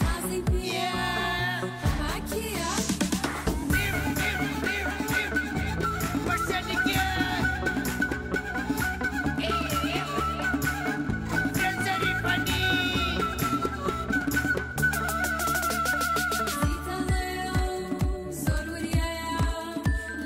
تازەی پێیە پاکییە. زیتەڵەیە و زۆر وریایە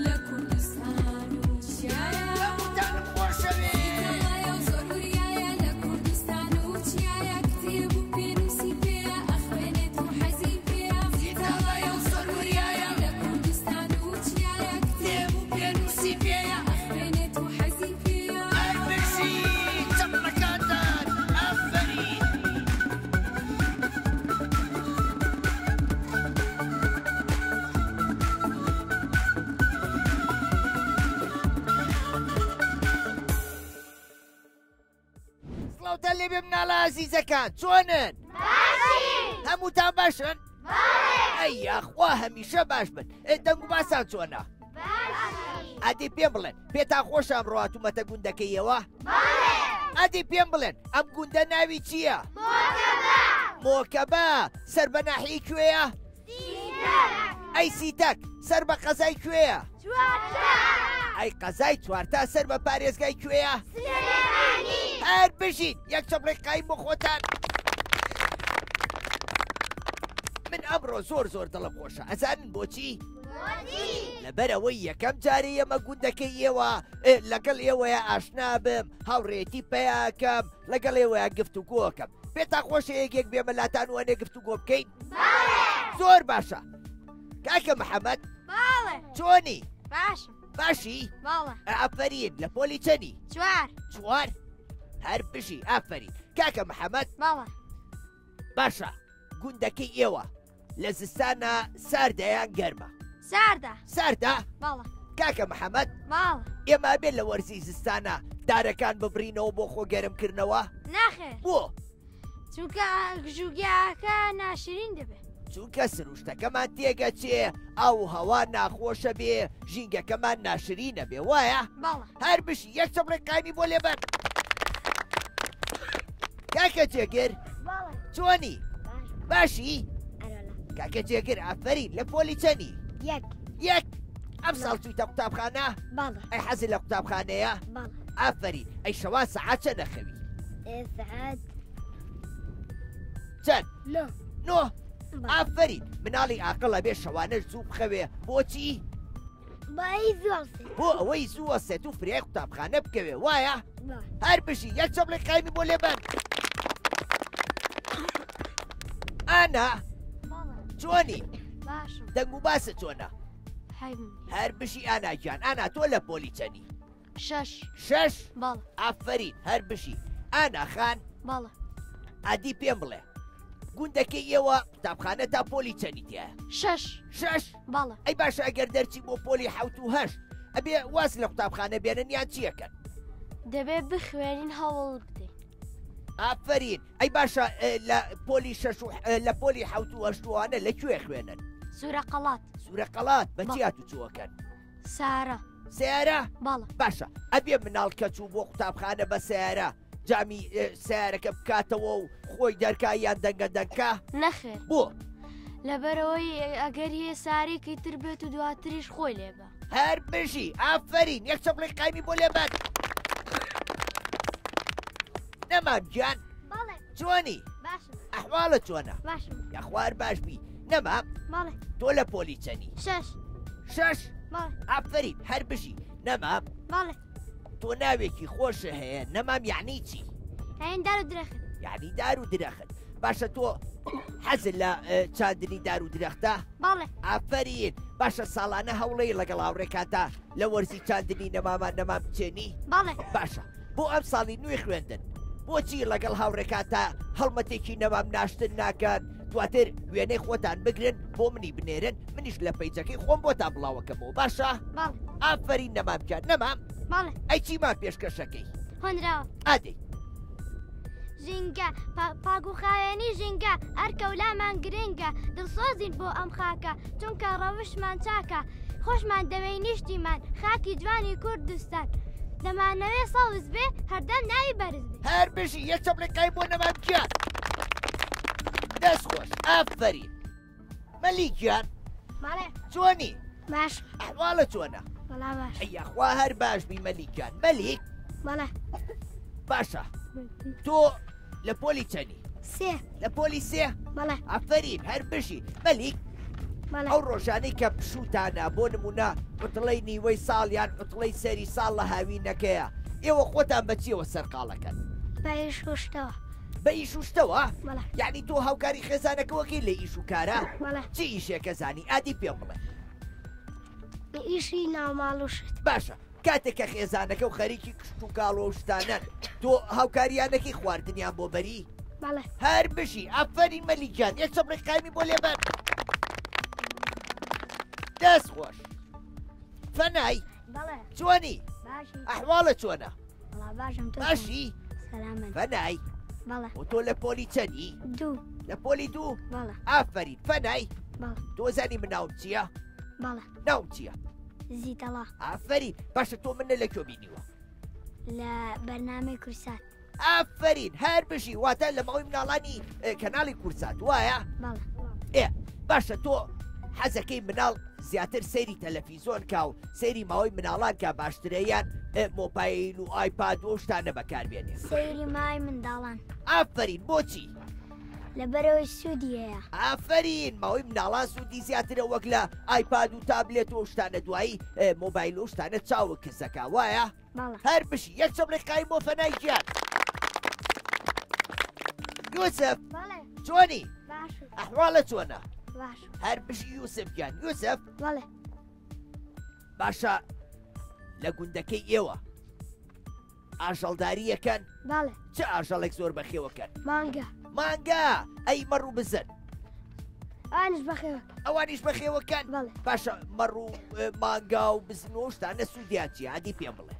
لە کوردستان و چیایە. هەمووتانم خۆشەوێ. زیتەڵەیە و زۆر وریایە لە کوردستان و چیایە. کتێب و پێنووسی پێیە ئەخوێنێت و حەزی پێیە. زیتەڵەیە و زۆر وریایە لە کوردستان و چیایە. کتێب و پێنووسی پێیە ئەخوێنێت و حەزی پێیە. هەر بژی چەپڵەکانتان. ئافەرین. سڵاوتان لێبێ مناڵە ئازیزەکان، چۆنن؟ باشین. هەمووتان باشن؟ بەڵێ. ئەی یاخوا هەمیشە باش بن. دەنگ و باسان چۆنە؟ باشین. ئەدی پێم بڵێن پێتان خۆشە ئەمڕۆ هاتوومەتە گوندەکەیەوە؟ بەڵێ. ئەدی پێم بڵێن ئەم گوندە ناوی چییە؟ مۆکەبە. مۆکەبە سەر بە ناحیەی کوێیە؟ سیتەک. ئەی سیتەک سەر بە قەزای کوێیە؟ چوارتا. ئەی قەزای چوارتا سەر بە پارێزگای کوێیە؟ سلێمانی. هەر بژین. یەک چەپڵەی قایم بۆ خۆتان. من ئەمڕۆ زۆر زۆر دڵم خۆشە. ئەزانن بۆچی؟ بۆچی؟ لەبەرئەوەی یەکەم جارێ ئێمە گوندەکەی ئێوە لەگەڵ ئێوەیە ئاشنا بم، هاوڕێیەتی پەیاکەم، لەگەڵ ئێوەیە گفتوگۆکەم. پێتان خۆشە یەکێک بێمە لاتان وەنێ گفتوگۆ بکەین؟ بەڵێ. زۆر باشە. کاکە محەممەد؟ بەڵێ. چۆنی؟ باشم. باشی؟ بەڵێ. ئافەرین. لە پۆلی چەنی؟ چوار. چوار؟ هەر بژی. ئافەرین. کاکە محەممەد؟ بەڵێ. باشە گوندەکەی ئێوە لە زستانە ساردە یان گەرمە؟ ساردە. ساردە؟ بەڵێ. کاکە محەممەد؟ بەڵێ. ئێمە بێت لە وەرزی زستانە دارەکان ببڕینەوە بۆ خۆ گەرمکردنەوە؟ ناخێر. بۆ؟ چونکە گژوگیاکە ناشرین دەبێت. چونکە سروشتەکەمان تێگەچێ، ئاو و هەوا ناخۆشە بێ، ژینگەکەمان ناشرینە بێ، وایە؟ بەڵێ. هەر بژی. یەک چەپڵەی قایمی بۆ لێبەن. کاکە جێگر؟ بەڵێ. چۆنی؟ باشم. باشی؟ ئەرۆلا. کاکە جێگر ئافەرین. لە پۆلی چەنی؟ یەک. یەک. ئەم ساڵ چوویتە قوتابخانە؟ بەڵێ. ئەی حەزت لە قوتابخانەیە؟ بەڵێ. ئافەرین. ئەی شەوان سەعات چەند ئەخەوی؟ سەعات چەند؟ نۆ. نۆ؟ بەڵێ. ئافەرین. مناڵی ئاقڵ ئەبێ شەوانەش زوو بخەوێ. بۆچی؟ بۆ ئەوەی زوو هەڵسێت. بۆ ئەوەی زوو هەڵسێت و فریای قوتابخانە بکەوێ، وایە؟ بەڵێ. هەر بژی. یەک چەپڵەی قایمی بۆ لێبەن. ئانا؟ بەڵێ. چۆنی؟ باشم. دەنگ و باست چۆنە؟ حەیم. هەر بژی ئانا گیان. ئانا تۆ لە پۆلی چەنی؟ شەش. شەش؟ بەڵێ. ئافەرین. هەر بژی. ئانا خان؟ بەڵێ. ئادی پێم بڵێ گوندەکەی ئێوە قوتابخانە تا پۆلی چەنی تایە؟ شەش. شەش؟ بەڵێ. ئەی باشە ئەگەر دەرچی بۆ پۆلی حەوت و هەشت ئەبێ واز لە قوتابخانە بێنن یان چیەکەن؟ دەبێ بخوێنین هەوڵ بدەین. ئافەرین. ئەی باشە لە پۆلی شەش و لە پۆلی حەوت و هەشت وانە لە کوێ خوێنن؟ سوورە قەڵات. سوورە قەڵات بە چی هاتوچۆکەن؟ سارە. سیارە؟ بەڵێ. باشە ئەبێ مناڵ کە چوو بۆ قوتابخانە بە سیارە جامی سیارەکە بکاتەوە و خۆی دەرکا یان دەنگە دەنگکا؟ نەخێر. بۆ؟ لەبەرەوەی ئەگەر هەیە سارێکی تر بێت و دواتریش خۆی لێبە. هەر بژی. ئافەرین. یەک چەپڵەی قایمی بۆ لێبەن. نەمام گیان؟ بەڵێ. چۆنی؟ باشم. ئەحواڵت چۆنە؟ باشم. یاخوار باش بی. نەمام؟ بەڵێ. تۆ لە پۆلی چەنی؟ شەش. شەش؟ بەڵێ. ئافەرین. هەر بژی. نەمام؟ بەڵێ. تۆ ناوێکی خۆشە هەیە، نەمام یعنی چی؟ یعنی دار و درەخت. یعنی دار و درەخت. باشە تۆ حەزت لە چاندنی دار و درەختە؟ بەڵێ. ئافەرین. باشە ساڵانە هەوڵەی لەگەڵ هاوڕێکانتا لە وەرزی چاندنی نەمامان نەمام بچێنی؟ بەڵێ. باشە بۆ ئەم ساڵی نوێی خوێندن بۆچی لەگەڵ هاوڕێکانتا هەڵمەتێکی نەمام ناشتن ناکەن؟ دواتر وێنەی خۆتان بگرن بۆ منی بنێرن، منیش لە پەیجەکەی خۆم بۆتان بڵاوەکەمەوە. باشە؟ بەڵێ. ئافەرین نەمام گیان. نەمام؟ بەڵێ. ئەی چیمان پێشکەشەکەی؟ هۆنراوە. ئادەی. ژینگە، پاک و خاوێنی ژینگە، ئەرکە و لامان گرنگە، دڵسۆزین بۆ ئەم خاکە، چونکە ڕەوشمان چاکە، خۆشمان دەوێی نیشتیمان، خاکی جوانی کوردستان، دەمانەوێ سەوز بێ، هەردەم ناوی بەرز بێ. هەر بژی. یەک چەپڵەی قایم بۆ نەمام گیان. دەست خۆش ئافەرین مەلیک گیان. بەڵێ. چۆنی؟ باش. ئەحواڵە چۆنە؟ وەڵا باش. ئەی یاخوا هەر باش بی مەلیک گیان. مەلیک؟ بەڵێ. باشە تۆ لە پۆلی چەنی؟ سێ. لە پۆلی سێ؟ بەڵێ. ئافەرین هەر بژی. مەلیک؟ بەڵێ. ئەو ڕۆژانەی کە پشووتانە بۆ نموونە عوتڵەی نیوەی ساڵ یان عوتڵەی سەری ساڵ لە هاوینەکەیە ئێوە خۆتان بە چیەوە سەرقاڵەکەن؟ بە ئیش و شتەوە. بە ئیش و شتەوە؟ بەڵێ. یەعنی تۆ هاوکاری خێزانەکەوەکەی لە ئیش و کارا؟ بەڵێ. چ ئیشێکە زانی؟ ئادی پێم بڵێ. ئیشی ناوماڵ و شت. باشە کاتێک کە خێزانەکە و خەریکی کشتوکاڵ و ئەو شتانەن تۆ هاوکاریانەکەی خواردنیان بۆ بەری؟ بەڵێ. هەر بژی ئافەرین مەلیک گیان یەک چەپڵی قایمی بۆ لێبەن. دەست خۆش. فەنای. بەڵێ. چۆنی؟ باشی. ئەحواڵە چۆنە؟ وەڵا باشم تۆ باشی؟ سەلامەت. فەنای. بەڵێ. و تۆ لە پۆلی چەنی؟ دوو. لە پۆلی دوو؟ بەڵێ. ئافەرین فەنای. بەڵێ. تۆ زانی من ناوم چییە؟ بەڵێ. ناوم چییە؟ زیتەڵا. ئافەرین باشە تۆ منە لە کوێ بینیوە؟ لە بەرنامەی کورسات. ئافەرین هەر بژی واتە لە ماوەی مناڵانی کەناڵی کورسات وایە؟ بەڵێ. ئێ باشە تۆ حەزەکەی مناڵ زیاتر سەیری تەلەفیزۆن کا و سەیری ماوەی مناڵان کا باشترە یان مۆبایل و ئایپاد و ئەو شتانە بەکاربێنێ؟ سەیری ماوەی منداڵان. ئافەرین بۆچی؟ لەبەرئەوەی سوودی هەیە. ئافەرین ماوەی مناڵان سوودی زیاترە وەک لە ئایپاد و تابلێت و ئەو شتانە دوایی مۆبایل و ئەو شتانە چاوت کزەکا وایە؟ بەڵێ. هەر بژی یەک چەپڵی قایم بۆ فەنای گیان. یوسف. بەڵێ. چۆنی؟ باشم. ئەحواڵە چۆنە؟ باشم. هەر بژی یوسف گیان. یوسف. بەڵێ. باشە لە گوندەکەی ئێوە ئاژەڵداریەکەن؟ بەڵێ. چ ئاژەڵێک زۆر بەخێوەکەن؟ مانگا. مانگا. ئەی مەڕ و بزن؟ ئەوانیش بەخێوەکەن. ئەوانیش بەخێوەکەن؟ بەڵێ. باشە مەڕ و مانگا و بزن و شتانە سوودیان چییە؟ ئادی پێم بڵێ.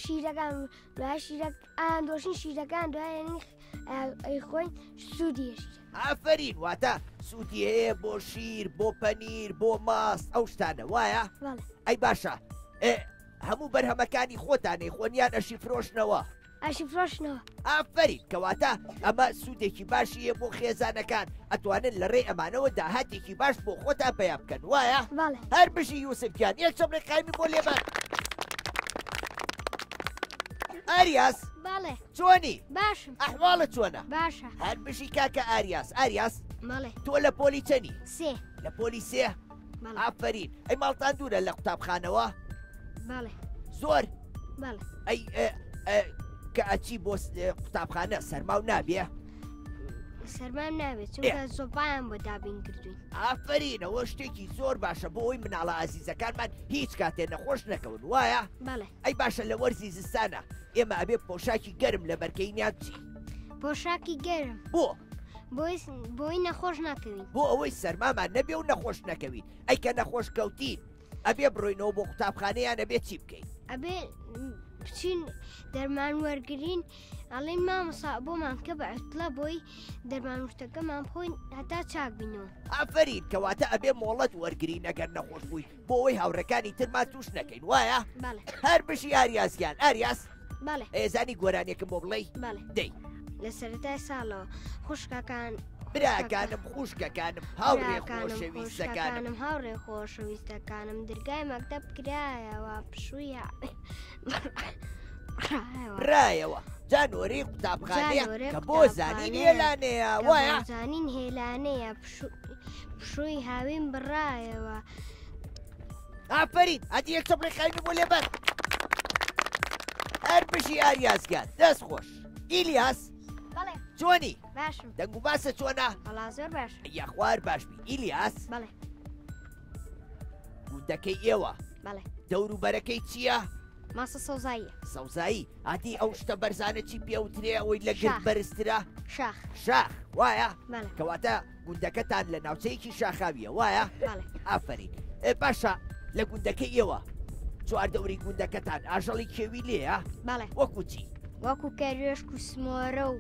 شیرەکان دوای شیرە ئایان دۆشین شیرەکان دوای ئەی خۆین سوودی هەیە شیرەکان. ئافەرین واتە سوودی هەیە بۆ شیر بۆ پەنیر بۆ ماست ئەو شتانە وایە؟ بەڵێ. ئەی باشە هەموو بەرهەمەکانی خۆتانەی خۆنیان ئەشی فرۆشنەوە؟ ئەشی فرۆشنەوە. ئافەرین کەواتە ئەمە سوودێکی باشی هەیە بۆ خێزانەکان ئەتوانن لە ڕێی ئەمانەوە داهاتێکی باش بۆ خۆتان پەیا بکەن وایە؟ بەڵێ. هەر بژی یوسف گیان یەک چەپڵی قایمی بۆ لێبان. ئاریاس. بەڵێ. چۆنی؟ باشم. ئەحواڵت چۆنە؟ باشە. هەر بژی کاکە ئاریاس. ئاریاس. بەڵێ. تۆ لە پۆلی چەنی؟ سێ. لە پۆلی سێ؟ بەڵێ. ئافەرین. ئەی ماڵتان دوورە لە قوتابخانەوە؟ بەڵێ. زۆر؟ بەڵێ. ئەی کە ئەچی بۆ قوتابخانە سەرماو نابێ؟ سەرمام نابێت چونکە زۆپایان بۆ دابین کردوین. ئافەرین ئەوە شتێکی زۆر باشە بۆ ئەوەی مناڵە ئازیزەکانمان هیچ کاتێ نەخۆش نەکەون وایە؟ بەڵێ. ئەی باشە لە وەرزی زستانە ئێمە ئەبێ پۆشاکی گەرم لەبەرکەین یان چی؟ پۆشاکی گەرم. بۆ؟ بۆی نەخۆش نەکەوین. بۆ ئەوەی سەرمامان نەبێ و نەخۆش نەکەوین. ئەی کە نەخۆش کەوتین ئەبێ بڕۆینەوە بۆ قوتابخانە یان ئەبێ چی بکەین؟ ئەبێ بچین دەرمان وەرگین ئەڵێن مامۆسا بۆمان کە بە عوتڵە بۆی دەرمان وشتەکەمان بخۆین هەتا چاک بینەوە. ئافەرین کەواتە ئەبێ مۆڵەت وەرگین ئەگەر نەخۆش بووی بۆ ئەوەی هاوڕێکانی ترمان توش نەکەین وایە؟ بەڵێ. هەر بژی ئاریاس گیان. ئاریاس؟ بەڵێ. ئێزانی گۆرانیەکم بۆ بڵێی؟ بەڵێ. دەی. لە سەرەتای ساڵەوە خوشکەکان براکانم خوشکەکانم هاوڕێ خۆشەویستەکانم هاوڕێ خۆشەویستەکانم درگای مەکتەب کرایەوە پشووی برایەوە جانۆری قوتابخانەیە کە بۆ زانین هێلانەیە وایە زانین هێلانەیە پشووی هاوین بڕایەوە. ئافەرین ئەدی یەک چەپڵی قایمی بۆ لێبەر. هەر بژی ئاریاس گیان دەست خۆش. ئیلیاس بەڵێ. چۆنی؟ باشم. دەنگ و باسە چۆنە؟ وەڵا زۆر باش. یاخوار باش بی. ئیلیاس؟ بەڵێ. گوندەکەی ئێوە؟ بەڵێ. دەوروبەرەکەی چییە؟ ماسە سەوزاییە. سەوزایی. هاتی ئەو شتە بەرزانە چی پێوترێ ئەوەی لە گرد شاخ. بەرزترە؟ شاخ. شاخ وایە؟ بەڵێ. کەواتە گوندەکەتان لە ناوچەیەکی شاخاویە وایە؟ بەڵێ. ئافەرین. باشە لە گوندەکەی ئێوە چواردەوری گوندەکەتان ئاژەڵی کێوی لێیە؟ بەڵێ. وەکو چی؟ وەکو کەروێشک و سمۆرە و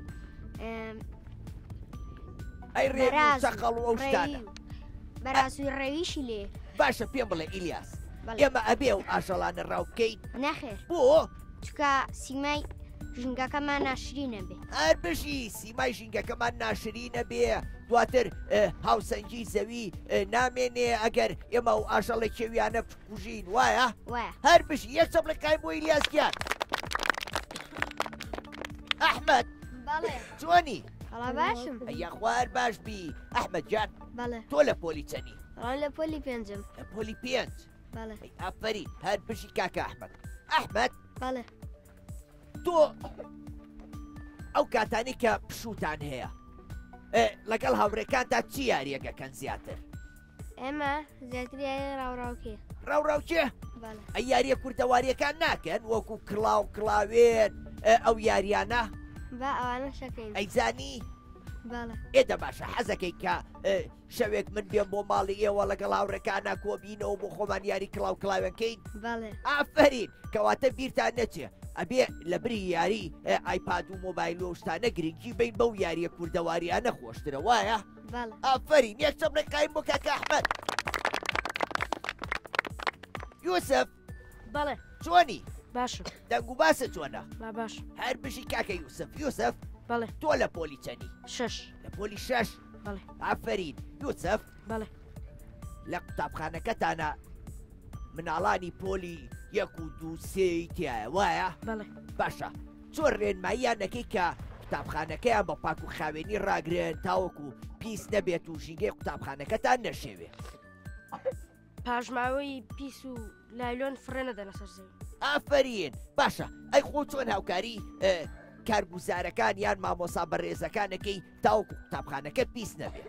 ئەی ڕێوی و بەراز و چەقەڵ و ئەو شتانە. ڕێوی و بەراز و ڕێویشی لێ. باشە پێم بڵێ ئیلیاس، بەڵێ. ئێمە ئەبێ ئەو ئاژەڵانە ڕاو بکەین؟ نەخێر. بۆ؟ چونکە سیمای ژینگەکەمان ناشرینە بێ. هەر بژی، سیمای ژینگەکەمان ناشرینە بێ، دواتر هاوسەنگی زەوی نامێنێ ئەگەر ئێمە ئەو ئاژەڵە کێویانە بکوژین، وایە؟ وایە. هەر بژی، یەک چەپڵە قایم بۆ ئیلیاس گیان. ئەحمەد. بەڵێ. چۆنی؟ وەڵا باشم. ئەی یاخوا هەر باش بی. ئەحمەد گیان. بەڵێ. تۆ لە پۆلی چەنی؟ وەڵا لە پۆلی پێنجم. لە پۆلی پێنج؟ بەڵێ. ئەی ئافەرین، هەر بژی کاکە ئەحمەد. ئەحمەد. بەڵێ. تۆ ئەو کاتانەی کە پشووتان هەیە لەگەڵ هاوڕێکانتا چی یاریەکەکەن زیاتر؟ ئێمە زیاتر یاری ڕاوڕاوکێ. ڕاوڕاوکێ؟ بەڵێ. ئەی یاریە کوردەواریەکان ناکەن وەکو کڵاو کڵاوێن ئەو یاریانە؟ با ئەوانە شەکەین. ئەیزانی؟ بەڵێ. ئێ دە باشە حەزەکەی کە شەوێک من بێم بۆ ماڵی ئێوە لەگەڵ هاوڕێکانا کۆبینەوە بۆ خۆمان یاری کڵاو کڵاوێن کەین؟ بەڵێ. ئافەرین، کەواتە بیرتان نەچێ ئەبێ لە بری یاری ئایپاد و مۆبایل و شتانە گرنگی بین بەو یاریە کوردەواریانە خۆشترە وایە؟ بەڵێ. ئافەرین، یەک چەپڵێک قایم بۆ کاکە ئەحمەد. یوسف. بەڵێ. چۆنی؟ باشم. دەنگ و باسە چۆنە؟ با باش. هەر بژی کاکە یوسف. یوسف. بەڵێ. تۆ لە پۆلی چەنی؟ شەش. لە پۆلی شەش؟ بەڵێ. ئافەرین. یوسف. بەڵێ. لە قوتابخانەکەتانە مناڵانی پۆلی یەک و دوو سێی تایە وایە؟ بەڵێ. باشە چۆن ڕێنماییان نەکەی کە قوتابخانەکەیان بە پاک و خاوێنی ڕاگرن تاوەکو پیس نەبێت و ژینگەی قوتابخانەکەتان نەشێوێ؟ پاشماوەی پیس و لایلۆن فڕێ نەدەنە سەر زەوی. ئافەرین باشە ئەی خۆ چۆن هاوکاری کارگوزارەکان یان مامۆسا بەڕێزەکانەکەی تاوەکو قوتابخانەکە پیس نەبێت؟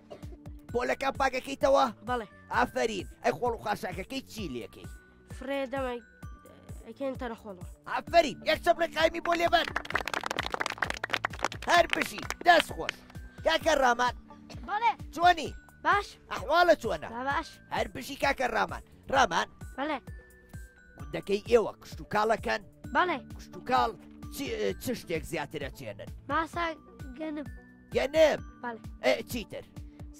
پۆلەکان پاکەکەیتەوە؟ بەڵێ. ئافەرین ئەی خۆڵ و خاشاکەکەی چی لێکەی؟ فڕێ دەمە ئەکەین تەنە خۆڵەوە. ئافەرین یەک چەپڵە قایمی بۆ لێبەن. هەر بژی دەست خۆش کاکە ڕامان. بەڵێ. چۆنی؟ باش. ئەحواڵە چۆنە؟ باش. هەر بژی کاکە ڕامان. ڕامان. بەڵێ. گوندەکەی ئێوە کشتوکاڵەکەن؟ بەڵێ. کشتوکاڵ چ شتێک زیاترە چێنن؟ ماسا گەنم. گەنم؟ بەڵێ. چیتر؟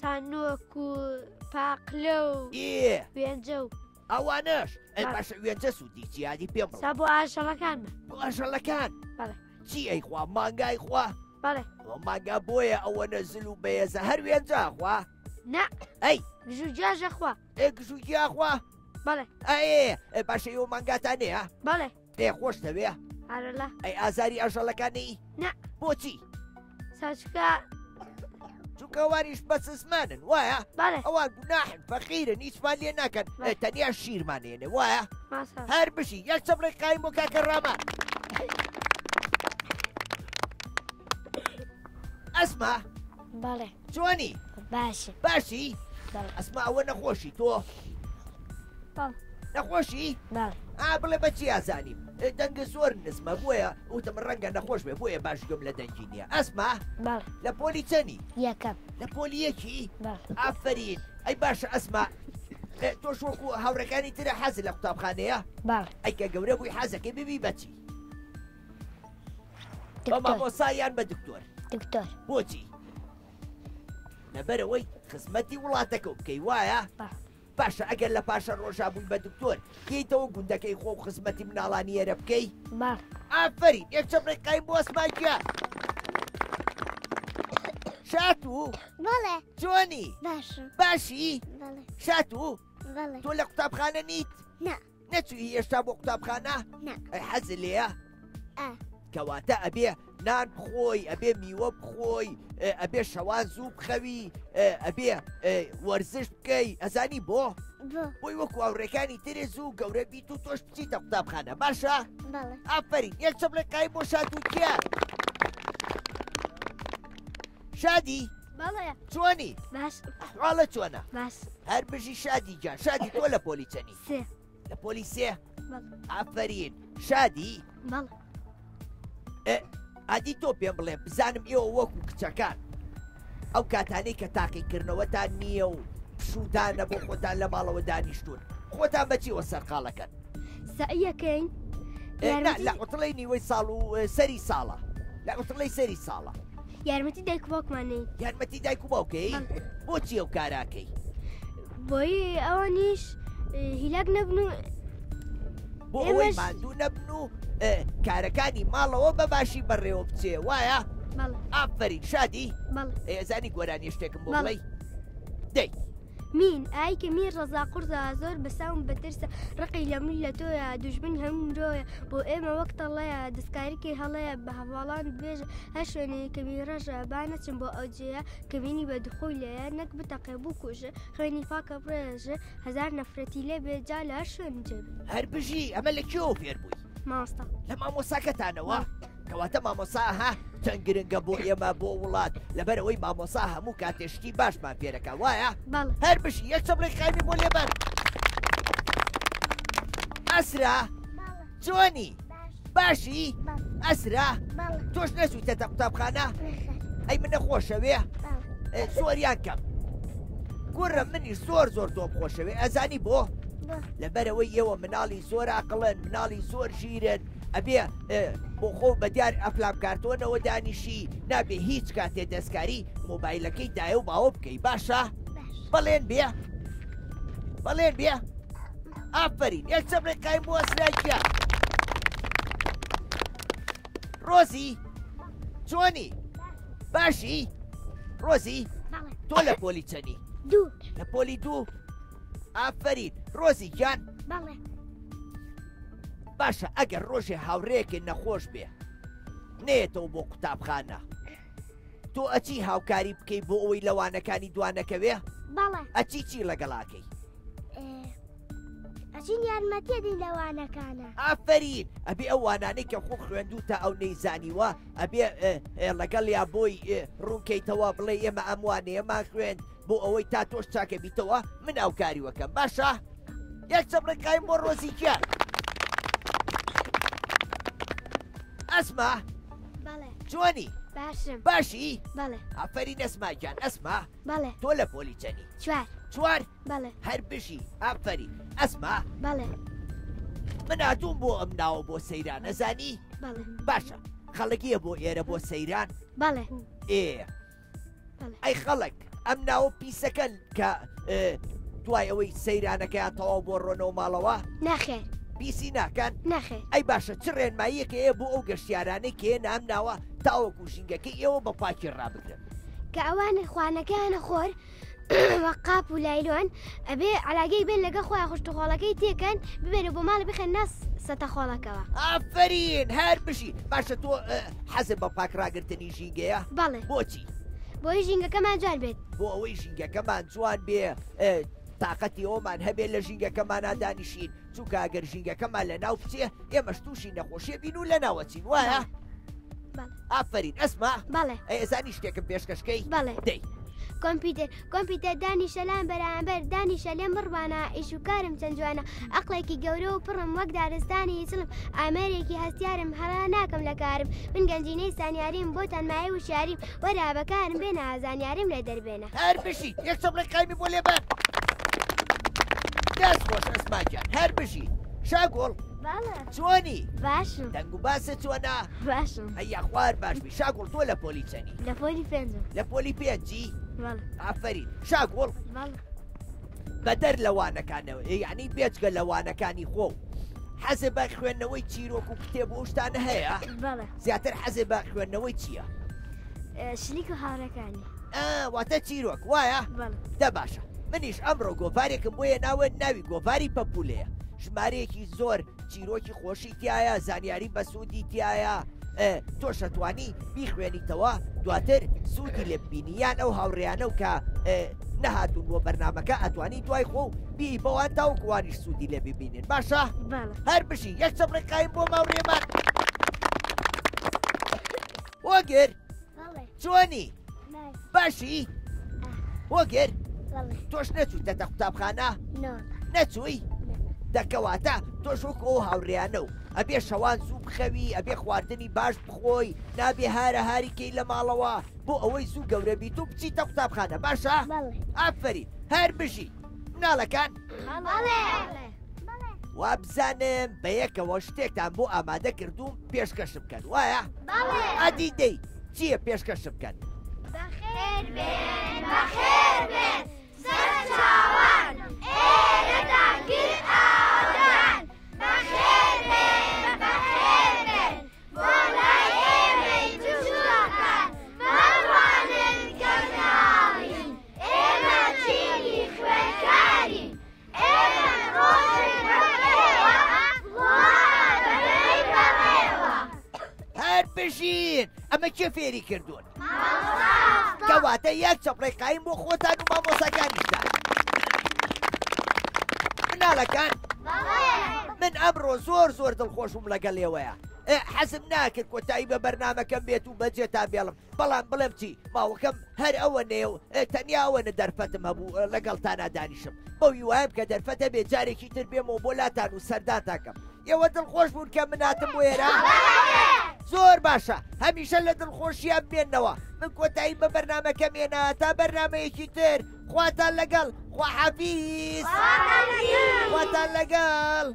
سانۆک و پاقلە و وێنجە و ئەوانەش. باشە وێنجە سوودی چی؟ یادی پێم بڵێ. سا بۆ ئاژەڵەکان. بۆ ئاژەڵەکان؟ بەڵێ. چی ئەیخوا؟ مانگای خوا؟ بەڵێ. مانگا بۆیە ئەوە نەزل و بەیەزە هەر وێنجە خوا؟ نا. ئەی. گژوگیاژە خوا. ئێ گژوگیا خوا؟ بەڵێ. ئەێ باشە ئێوە مانگاتان هەیە؟ بەڵێ. ئێ خۆشتەوێ؟ ئارەلا. ئەی ئازاری ئاژەڵەکانی؟ نا. بۆچی؟ ساچکە. چونکە ئەوانیش بەسزمانن وایە؟ بەڵێ. ئەوان گوناحن فەقیرن هیچمان لێ ناکەن تەنیا شیرمان هێنێ وایە؟ ماسا. هەر بژی یەک چەپڵێک قایم بۆ کاکە ڕامان. ئەسما. بەڵێ. چۆنی؟ باشم. باشی؟ بەڵێ. ئەسما ئەوە نەخۆشی تۆ؟ بەڵێ. نەخۆشی؟ بەڵێ. ئا بڵێ بە چی ئازانیم؟ دەنگە زۆر نزمە بۆیە وتم ڕەنگە نەخۆش بێ بۆیە باش گوێم لە دەنگی نییە. ئەسما؟ بەڵێ. لە پۆلی چەنی؟ یەکەم. لە پۆلی یەکی؟ بەڵێ. ئافەرین. ئەی باشە ئەسما تۆش وەکو هاوڕێکانی ترە حەزت لە قوتابخانەیە؟ بەڵێ. ئەی کە گەورە بووی حەزەکەی ببی بە چی؟ بە مامۆسا یان بە دکتۆر؟ دکتۆر. بۆچی؟ لەبەرەوەی خزمەتی وڵاتەکە بکەی وایە؟ باشە ئەگەر لە پاشە ڕۆژا بووی بە دکتۆر یەیتەوە گوندەکەی خۆ و خزمەتی مناڵانی ئێرە بکەی؟ بەڵێ. ئافەرین یەک چەپڵێک قایم بۆ ئەسما گیان. شاتوو؟ بەڵێ. چۆنی؟ باشم. باشی؟ بەڵێ. شاتوو؟ بەڵێ. تۆ لە قوتابخانە نیت؟ نا. نەچووی هێشتا بۆ قوتابخانە؟ نا. ئەی حەزت لێیە؟ ئا. کەواتە ئەبێ نان بخۆی، ئەبێ میوە بخۆی، ئەبێ شەوان زوو بخەوی، ئەبێ وەرزش بکەی. ئەزانی بۆ؟ بۆ. بۆی وەکو هاوڕێکانی ترێ زوو گەورە بیت و تۆش بچیتە قوتابخانە. باشە؟ بەڵێ. ئافەرین. یەک چەپڵێک قایم بۆ شاد و گیان. شادی؟ بەڵێ. چۆنی؟ باش. ئەحواڵە چۆنە؟ باش. هەر بژی شادی گیان. شادی تۆ لە پۆلی چەنی؟ سێ. لە پۆلی سێ؟ بەڵێ. ئافەرین. شادی؟ بەڵێ. ئادی تۆ پێم بڵێ بزانم ئێوە وەکو کچەکان ئەو کاتانەی کە تاقیکردنەوەتان نییە و پشوودانە بۆ خۆتان لە ماڵەوە دانیشتون خۆتان بەچیوە سەرقاڵەکەن؟ سەعیەکەین. لە عوتڵەی نیوەی ساڵ و سەری ساڵە. لە عوتڵەی سەری ساڵە. یارمەتی دایک و باوکمان نین. یارمەتی دایک و باوکەی؟ بۆچی ئەو کاراکەی؟ بۆی ئەوانیش هیلاک نەبن و بۆ ئەوەی ماندوو نەبن و کارەکانی ماڵەوە بە باشی بەڕێوە بچێ وایە؟ بەڵێ. ئافەرین شادی؟ بەڵێ. ئەی ئەزانی گۆرانیە شتێکم بۆ بەڵێ. بڵێی؟ دەی. مین ئای کە مین ڕەزا قوڕزە زۆر بەساوم بەترسە ڕقی لە من لە تۆیە دوژمنی هەموو مرۆیە بۆ ئێمە وەک تەڵەیە دەستکاریکەی هەڵەیە بە هەڤاڵان بێژە هەر شوێنێ کە مین ڕەشە با نەچم بۆ ئەو جێیە کە مینی بەدخۆی لێیە نەک بتەقێ بکوژێ خوێنی پاکە بڕێژێ هەزار نەفرەتی لێ بێ جا لە هەر شوێن جێ بێ. هەر بژی ئەمە لە کوێوە فێر بووی؟ مامۆستا. لە مامۆساکەتانەوە؟ کەواتە مامۆسا ها چەند گرنگە بۆ ئێمە بۆ وڵات لەبەر ئەوەی مامۆسا هەموو کاتێ شتی باشمان فێرەکە وایە؟ بەڵێ. هەر بژی یەک چەپڵێک قایمی بۆ لێبەر. ئەسرا چۆنی؟ باشی؟ ئەسرا تۆش نەچوویتەتە قوتابخانە؟ ئەی منە خۆشەوێ؟ زۆریان کەم. کوڕە منی زۆر زۆر تۆم خۆشەوێ ئەزانی بۆ؟ لەبەرەوەی ئێوە مناڵی زۆر ئاقڵن مناڵی زۆر ژیرن ئەبێ بۆ خۆ بە دیار ئەفلام کارتۆنەوە دانیشی نابێ هیچ کاتێ دەستکاری مۆبایلەکەی دایە و باوە بکەی باشە؟ بەڵێن بێ بەڵێن بێ ئافەرین یەک چەپڵێک قایم بۆ ئەسرا گیان ڕۆزی چۆنی باشی ڕۆزی تۆ لە پۆلی چەنی دوو لە پۆلی دوو ئافەرین ڕۆزی گیان بەڵێ باشە ئەگەر ڕۆژێ هاوڕێکێ نەخۆش بێ نێتەوە بۆ قوتابخانە تۆ ئەچی هاوکاری بکەی بۆ ئەوەی لەوانەکانی دوانەکەوێ؟ بەڵێ. ئەچی چی لەگەڵاکەی؟ ئەچین یارمەتیە دین لە وانەکانە. ئافەرین ئەبێ ئەو وانانەی کە خۆ خوێندووتە ئەو نەیزانیوە ئەبێ لەگەڵیا بۆی ڕوونکەیتەوە بڵێ ئێمە ئەم وانەیەمان خوێند بۆ ئەوەی تا تۆش چاکە بیتەوە من ئەوکاری وەکەم باشە یەک چەپڵی قایم بۆ ڕۆزی گیان ئەسما بەڵێ چۆنی باشم باشی بەڵێ ئافەرین ئەسما گیان ئەسما بەڵێ تۆ لە پۆلی چەنی چوار چوار بەڵێ هەر بژی ئافەرین ئەسما بەڵێ من هاتووم بۆ ئەم ناوە بۆ سەیران ئەزانی بەڵێ باشە خەڵکیە بۆ ئێرە بۆ سەیران بەڵێ ئێ ئەی خەڵک ئەم ناوە پیسەکەن کە دوای ئەوەی سەیرانەکەیان تەواو بۆ ڕۆنەوە ماڵەوە؟ ناخێر. پیسی ناکەن؟ ناخێر. ئەی باشە چ ڕێنماییەک هەیە بۆ ئەو گەشتیارانەی کە یەنە ئەم ناوە تاوەکو ژینگەکەی ئێوە بە پاکی ڕابگرن؟ کە ئەوان خوانەکەیانە خۆر وە قاپ و لایلۆن ئەبێ عەلاگەی بێن لەگەڵ خۆیان خشتوخۆڵەکەی تێکەن ببێن و بۆ ماڵی بخەن ناس سەتە خۆڵەکەوە. ئافەرین هەر بژی باشە تۆ حەزت بە پاک ڕاگرتنی ژینگەیە؟ بەڵێ. بۆچی؟ بۆی ژینگەکەمان جوان بێت. بۆ ئەوەی ژینگەکەمان جوان بێ تاقەتی ئەومان هەبێ لە ژینگەکەمانا دانیشین چونکە ئەگەر ژینگەکەمان لە ناو بچێ ئێمەش تووشی نەخۆشیە بین و لە ناوەچین وایە؟ ئافەرین ئەسما بەڵێ ئەی ئەزانی شتێکم پێشکەشکەی؟ بەڵێ دەی کۆمپیوتەر کۆمپیوتەر دانیشە لام بەرامبەر دانیشە لێم بڕوانە ئیش و کارم چەند جوانە ئەقڵێکی گەورە و پڕم وەک دارستانی چڵم ئامێرێکی هەستیارم هەڵە ناکەم لە کارم من گەنجینەی زانیاریم بۆتان مایەی وشیاریم وەرە بەکارم بێنە زانیاریم لێ دەربێنە. هەر بژیت یەک چەپڵەی قایمی بۆ لێبەن. دەست خۆش ئەسما گیان هەر بژی. شاگوڵ بەڵێ. چۆنی؟ باشم. دەنگ و باست چۆنە؟ باشم. ئەی یاخوا هەر باش بی. شاگوڵ تۆ لە پۆلی چەنی؟ لە پۆلی پێنجم. لە پۆلی پێنجی؟ بەڵێ. ئافەرین. شاگوڵ. بەڵێ. بەدەر لە وانەکانەوە یعنی بێجگە لە وانەکانی خۆ حەزێ بە خوێندنەوەی چیرۆک و کتێب و شتانە هەیە؟ بەڵێ. زیاتر حەزێ بە خوێندنەوەی چییە؟ شلیک و هاوڕێکانی. واتە چیرۆک وایە؟ بەڵێ. دە باشە منیش ئەمڕۆ گۆڤارێکم بۆ هێناوە ناوی گۆڤاری پەپولەیە ژمارەیەکی زۆر چیرۆکی خۆشی تایە زانیاری بەسوودی تایە تۆش ئەتوانی بیخوێنیتەوە دواتر سوودی لێ ببینی یان ئەو هاوڕێیانە و کە نەهاتوون بۆ بەرنامەکە ئەتوانی دوای خۆ و بی بەوان تاوەکوانیش سوودی لێ ببینن باشە هەر بژی یەک چەپڵی قایم بۆ ماوڕێمان هۆگر چۆنی باشی هۆگر تۆش نەچوویتەتە قوتابخانە نەچووی دەکەواتە تۆش وەکو ئەو هاوڕێیانە و ئەبێ شەوان زوو بخەوی ئەبێ خواردنی باش بخۆی نابێ هارە هاری کەی لە ماڵەوە بۆ ئەوەی زوو گەورە بیت و بچیتە قوتابخانە باشە ئافەرین هەر بژی مناڵەکان وابزانم بەیەکەوە شتێکتان بۆ ئامادە کردووم پێشکەشم بکەن وایە ئەدی دەی چییە پێشکەشم بکەن؟ بەخێر بێن بەخێر بێن سەرچاوان ئێرەتان کرد ئاوەدان بەخێر بێن بەخێر فێری کردوون؟ کەواتە یەک چەپڵەی قایم بۆ خۆتان و مامۆساکانیشتان. مناڵەکان من ئەمڕۆ زۆر زۆر دڵخۆشم لەگەڵ ئێوەیە حەزم ناکرد کۆتایی بە بەرنمەکەم بێت و بەجێتان بێڵم بەڵام بڵێم چی ماوەکەم هەر ئەوە نێ و تەنیا ئەوەنە دەرفەتم هەبوو لەگەڵتانا دانیشم بەو هیوایم کە دەرفەتە بێ جارێکی تر بێمەوە بۆ لاتان و سەردانتاکەم ئێوە دڵخۆش بوون کە من هاتم بۆ ئێرە؟ زۆر باشە هەمیشە لە دڵخۆشیان بمێنەوە من کۆتایی بە بەرنمەکەم هێنا تا بەرنمەیەکی تر خواتان لەگەڵ خواحافیز خواتان لەگەڵ.